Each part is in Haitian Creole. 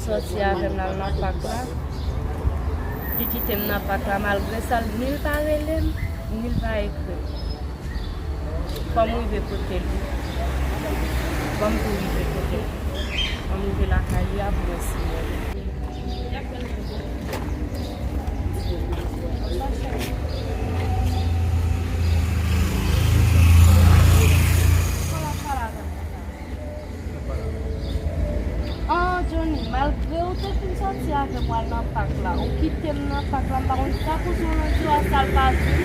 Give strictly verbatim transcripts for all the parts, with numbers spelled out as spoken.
Sòti avè m l al nan pak la. Li kite m nan pak la, malgre sa, ni l pa rele m, ni l pa ekri m. Fò m rive kote li. Fò m tou rive kote li. Fò m rive lakay li a pou mwen siyen li. An, Johnny, malgre ou te fin sòti avè m al nan pak la, ou kite m nan pak la, m pa konn sa kouzen w lan di w a, sa l pa di m.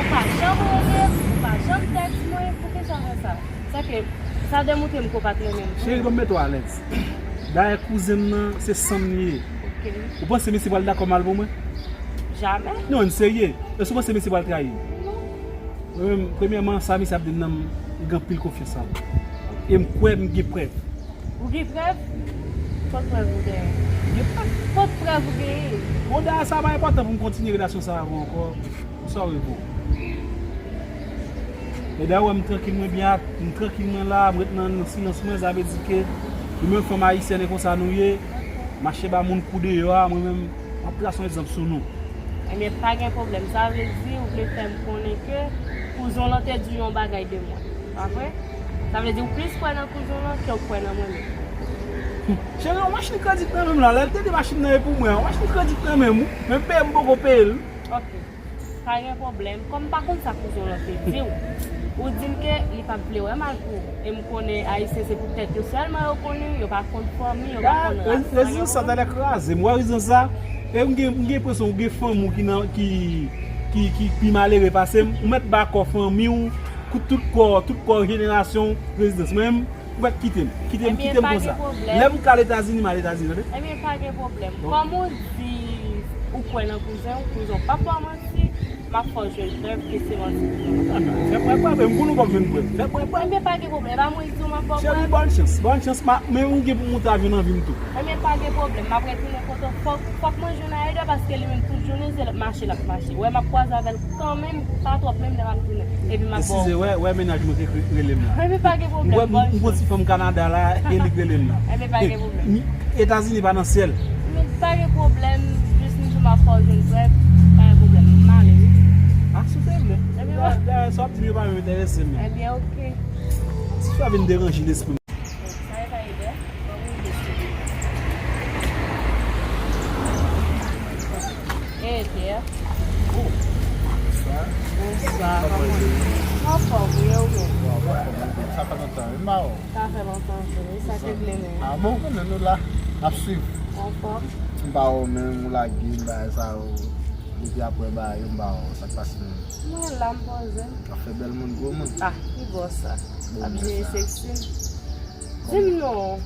Ou pa janm rele m, ou pa janm tèks mwen, poukisa w fè sa? Sèke sa demontre m ke w pa t renmen m. Cheri, ban m mete w alèz. Dayè, kouzen m nan, se san m li ye. Ok. Ou panse misye pral dakò mal pou mwen? Jamè. Non, m serye. Èske w panse misye pral trayi m? Non. Mwen menm, premyèman, sa misye ap di m nan, m gen anpil konfyans nan l. E m kwè m gen prèv. Ou gen prèv? Kot prèv ou genyen? M gen prèv. Kot prèv ou genyen? Bon, dayè, sa pa enpòtan pou m kontinye relasyon sa avè w ankò. Sa w repo. Men dayè, w wè m trankil, mwen byen, m trankil, mwen la, m ret nan, nan silans mwen, sa vle di ke nou menm fanm ayisyèn, e konsa nou ye, mache ba moun kou deyò a, mwen menm, m ap trase yon egzanp sou nou. Ebyen, pa gen pwoblèm. Sa vle di, ou vle fè m konnen ke kouzen w lan te di w yon bagay de mwen. Pa vre? Sa vle di, ou plis kwè nan kouzen w lan ke w kwè nan mwen menm. Cheri, yon machin kredi k nan men m la. Lè l te di machin nan e pou mwen, yon machin kredi k nan men m, wi. Men peye m poko peye l. Ok. Pa gen pwoblèm. Kòm m pa konn sa kouzen w lan te di w, ou di m ke li p ap vle wè mal pou ou. E m konnen Ayisyen se pou tèt yo sèlman yo konnen, yo pa konn fanmi, yo pa konn ras. Rezon sa tèlè kraze m. Ou wè rezon sa? E m gen, m gen enpresyon ou gen fanmi w ki nan, ki, ki, ki pi malere pase m. Ou mèt ba kò fanmi w, tout kò, tout kò jenerasyon w rezidans. Mwen menm, ou mèt kite m. Kite m, kite m konsa. Lè m ka al Etazini, m al Etazini, tande? Ebyen, pa gen pwoblèm. Kòm ou di ou kwè nan kouzen w, kouzen w p ap ba w manti, m ap fè w jwenn prèv ke se manti. Fè prèv, prèv, m konnen w p ap jwenn prèv. Fè prèv, prèv. Ebyen, pa gen pwoblèm. E pa mwen ki di w m ap ba w prèv. Cheri, bòn chans, bòn chans, men ou gen pou moute avyon nan vi m tou. Ebyen, pa gen pwoblèm. M ap retounen kote w. Fòk, fòk mwen jwenn Ryder paske li menm tout jounen se l ap mache, l ap mache. Wè, m ap kwaze avè l kanmenm, pa twòp menm lè m ap tounen. Epi m ap ba w. Eskize, wè, wè mennaj mwen ki rele m la. Epi pa gen pwoblèm. Ou wè, m gon ti fanm Kanada la, e li k rele m la. Epi pa gen pwoblèm. Etazini pa nan syèl. Men pa gen pwoblèm, jis m di w m ap fè w jwenn prèv, pa gen pwoblèm, m ale wi. A, si w te vle. Epi dayè, sa w ap di m yo pa menm enterese m. Ebyen, ok. Si w ap vin deranje lespri m. Sa e pa Eber? Ban m rive sou li. E Eber? Oh, bonswa. Bonswa, kòman w ye? Anfòm, wi, ou menm? Bon, anfòm, wi. Sa fè lontan, wi, m pa wè w. Sa fè lontan vre, wi, sa te vle menm. A bon, ou konnen nou la, n ap swiv. Anfòm. M pa wè w menm, ou lage m, bagay sa yo. Depi apre bagay yo, m pa wè w, sa k pase menm? Mwen la, m poze m. W ap fè bèl moun, gwo moun. Ah, ki bò sa? Ap jere seksi m. Di m non,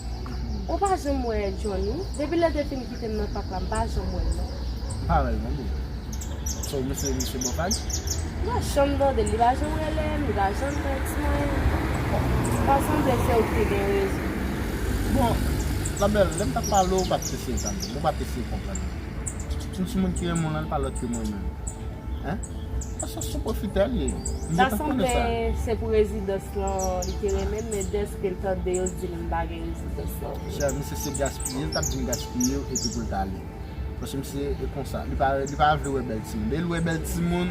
ou pa janm wè Johnny? Depi lè l te fin kite m nan pak la, m pa janm wè l non. M pa wè l non, boo. So, misye, misye bò fag? M pa janm tande l, li pa janm rele m, li pa janm tèks mwen. Ta sanble se ou ki te gen rezon. Bon, la belle, lè m t ap pale w, ou pa t eseye tande m, ou pa t eseye konprann mwen. Si yon timoun ki renmen w lan, li pa lòt ke mwen menm. Hein? Paske se yon pwofitè li ye. M gentan konnen sa. Ta sanble se pou rezidans lan li te renmen m, men dèske l tande yo di l m pa gen rezidans lan. Chè, misye se gaspiye l t ap di m gaspiye w epi pou l t ale. Paske misye e konsa, li pa, li pa vle wè bèl timoun. Depi l wè bèl timoun,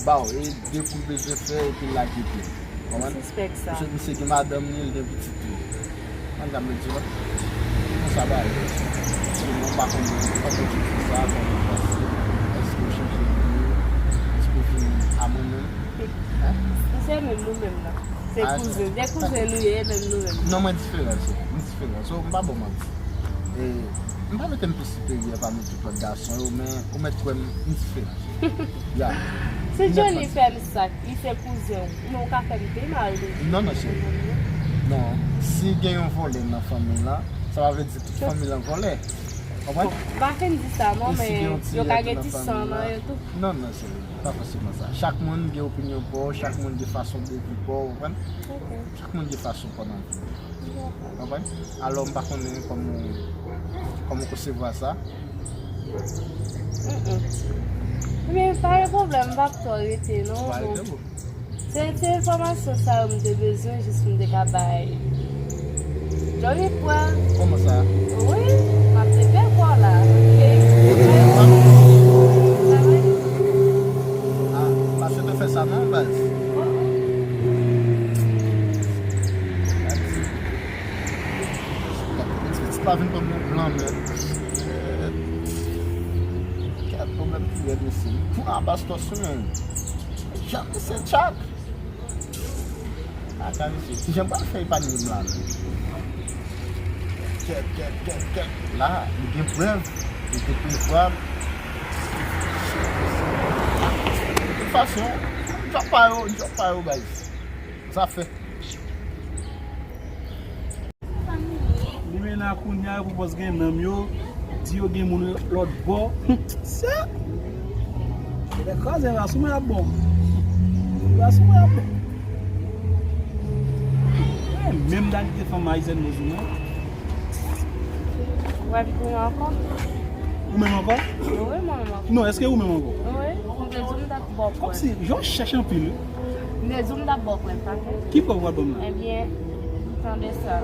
baw, e de kou l bezwen fè epi l lage pye. Konprann? Sispèk sa. Misye, misye gen madanm li, l gen pitit li. Ann gade m di w. Konsa bagay yo. Sèlman m pa konn, m pa konn di sa, kòman w panse, èske w chanje lide, èske w vin a mwen menm? Hein? Se menm nou menm nan. Se kouzen, de kouzen nou ye, menm nou menm. Non, mwen diferan, cheri. M diferan. So, m pa ba w manti. E, m pa mete m pi siperyè pami tout lòt gason yo, men ou mèt kwè m, m diferan. Ya. Si Johnny fè m sa, li se kouzen w, men ou ka fè m pi mal toujou. Non, non, cheri. Non. Si gen yon vòlè nan fanmi lan, sa pa vle di tout fanmi lan vòlè. Konprann? Bon, pa fin di sa non, men yo ka gen ti san nan yo tou. Non, non, cheri. Pa fòseman sa. Chak moun gen opinyon pa w, chak moun gen fason de vi pa w, konprann? Ok. Chak moun gen fason pa w nan vi. Konprann? Alò, m pa konnen kòman, kòman w konsevwa sa. Mm-mm. Men pa gen pwoblèm, m p ap twò rete non. Bon. Se, se enfòmasyon sa yo m te bezwen, jis pou m te ka bay Johnny pran. Kòman sa? Wi, m ap Pa vin ban m yon blan, men. Kèt, pwoblèm ki rèd, mesye. Pou a bastò sou men. Jan misye tchak. Ata, mesye. Kijan m pral fè epanye m la, men? Kèt, kèt, kèt, kèt. La, li gen prèv. Li gen prèv. De tout fason, djòb pa yo, djòb pa yo, baz. Sa fè. Li mennen a kounye a, yo pwopòz gen nanm yo, di yo gen moun lòt bò. Sa! Lè kraze va sou mwen ap bon. Va sou mwen ap bon. Eh, menm dal ki te fanm ayisyèn mwen sou mwen. Ou pa vin konnen ankò? Ou menm ankò? Wi, mwen menm ankò. Non, èske ou menm ankò? Wi, m te di w m t ap ba w prèv. Kòmsi, jan w chèch anpil, wi. M te di w m t ap ba w prèv, pa vre? Ki prèv w pral ban m la? Ebyen, tande sa.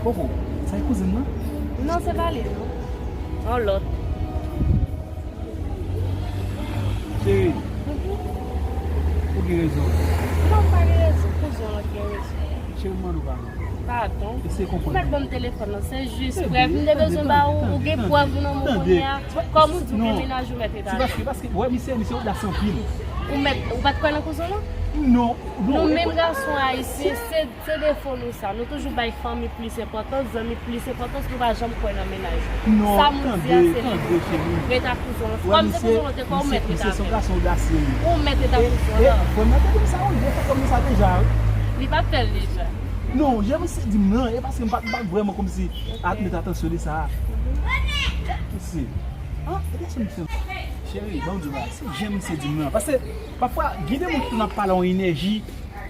Koko, sa e kouzin nan? Non, se pa li, non. Yon lòt. Cheri, ou gen rezon. Non, m pa gen rezon. Kouzin w lan ki gen rezon. Cheri, m mande w padon. Padon? Eseye konprann mwen. Ou mèt ban m telefòn nan. Se jis prèv. M te bezwen ba ou, ou gen prèv ou nan men w kounye a. Kòm ou di w gen mennaj ou mèt etabli. Se paske, paske, wè, misye, misye odas anpil. Ou mèt, ou pa t kwè nan kouzin w lan? Non, non. Nou menm gason ayisyen, se Se defo nou sa. Nou toujou bay fanmi plis enpòtans, zanmi plis enpòtans, nou pa janm kwè nan mennaj nou. Non, sa moun di a, se li. Tande, tande, cheri. Ret ak kouzon. Kòm se kouzon w te kwè, ou mèt ret avè l. Misye se yon gason odasye, wi. Ou mèt ret ak kouzon lan. E, e, frè m nan te di m sa, wi, li te fè kòm sa deja, wi. Li pa t fè l deja. Non, jan misye di m nan, e paske m pa t, m pa t vrèman kòmsi at met atansyon de sa. Misye. Ah, e gason misye. Cheri, ban m di w bagay, se jan misye di m nan. Paske, pafwa, gen de moun ki tou nan pale yon enèji,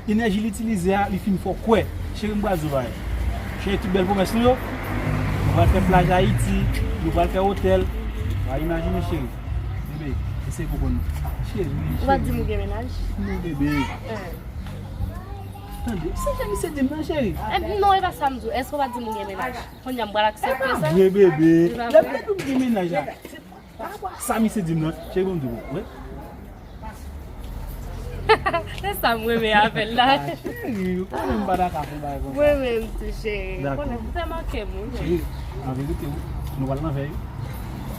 Enèji li itilize a, li fin fè w kwè. Cheri, m pral di w bagay. Cheri, tout bèl pwomès nou yo, nou pral fè plaj Ayiti, nou pral fè otèl. W a imajine, cheri. Bebe, eseye konprann mwen. Cheri, cheri. Ou pa t di m ou gen mennaj? Non, bebe. Eh. Tande, se jan misye di m nan, cheri. Eh, non, e pa sa m di w. Èske ou pa t di m ou gen mennaj? Kounye a m pral aksepte sa? E pa vre, bebe. Lè m te di w m gen mennaj la. Sa misye di m nan, cheri, bon, m di w, wi. Se sa m renmen avè l la. Ah, cheri, ou konnen m pa ta ka fè bagay konsa. Mwen menm tou, cheri. Dakò. Konnen m tèlman ke moun. Cheri, an verite, wi, nou pral nan vèy, wi.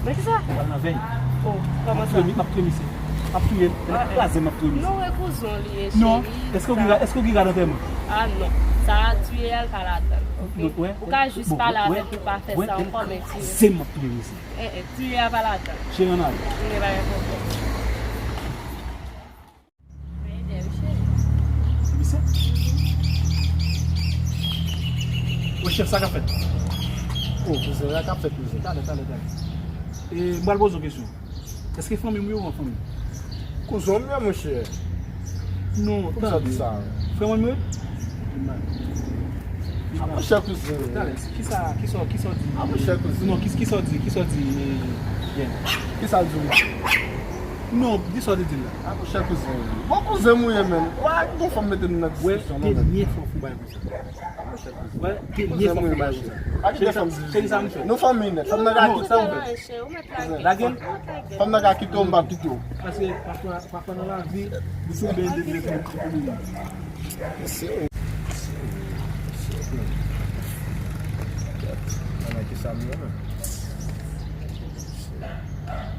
Men kisa? Nou pral nan vèy. Oh, kòman sa? M ap touye, m ap touye misye. M ap touye l. Lè l kraze, m ap touye misye. Non, e kouzon li ye, cheri. Non. Èske ou gen rad, èske ou gen rad antèman? Ah, non. Sa a, touye a, l pa ladan l, oke? Ou ka jis pale avè l pou l pa fè sa ankò, men touye. Kraze, m ap touye misye. Eh, eh, touye a pa ladan. Cheri, ann ale. Touye pa gen pwoblèm. Mwen ede w, cheri. Misye? Wè, chèf, sa k ap fèt? Oh, kouzen, sa k ap fèt, kouzen. Talè, talè, talè. E, m pral poze w kesyon. Èske fanmi m yo ou an fanmi? Kouzen m ye, monchè. Non, tande. Frè mwen m ye? A, monchè, kouzen. Talè, kisa, kisa, kisa w di? A, monchè, kouzen. Non, kisa, kisa w di? Kisa w di, eh, Jen? Kisa l di w? Non, di sa w te di l la. A, monchè, kouzen. Bon, kouzen m ou ye, menn. Wa, gon fanm mete nou nan diskisyon, non, menn. Wè, dènye fwa pou bay konsa. Wè, dènye fwa pou bay konsa. Cheri, sa m fè? Nou fanmi nèt. Fanm nan ka kite w. Lage l. Fanm nan ka kite w, m pa kite w. Paske pafwa, pafwa nan lavi, nou tou byen devle pou, pou nou menm. Mesye, mesye, mesye. Kèt, mwen ki sa m ye menm.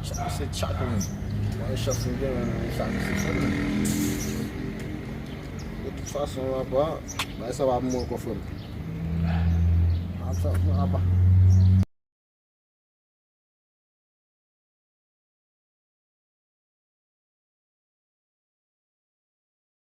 Chak se chak menm. Mwen chans m gen menm, sa se fè menm. De tout fason, apa, bagay sa pa pou mwen ankò, frè m. Apa, apa.